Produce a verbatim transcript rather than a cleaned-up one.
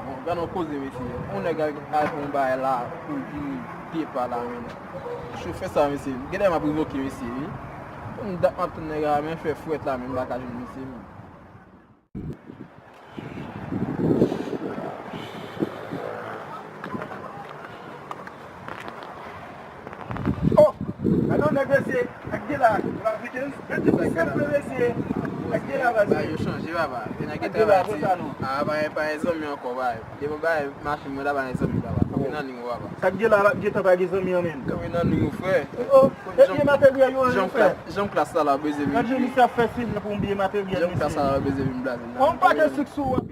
Bon, gade yon koze, mesye. Yon nèg al, al fè yon bagay la pou l vini depa la, men. Chofè sa, mesye. Genlè m ap revoke, mesye, wi. M dat m ap tann nèg la, men fè frèt la, men m pa ka jwenn misye, men. Oh! Gade yon nèg, mesye, ak gela, la vitès, men ti senp, mesye, ak gela, mesye. Bagay yo chanje, papa. Nèg gen travay, ti. Ah, pa, pa gen zanmi ankò, papa. Depi bagay machin mwen la, pa gen zanmi, papa. Kanpe nan liy ou, papa. Sa k gen la, la, gentan pa gen zanmi an menm. Kanpe nan liy ou, frè. Oh, epi materyèl yo an, frè. Jan klas la, la bezwen vin. Gade misye ap fè sila pou yon byen materyèl, mesye. Jan klas la, la bezwen vin blaze. On pakèt sik sou ou.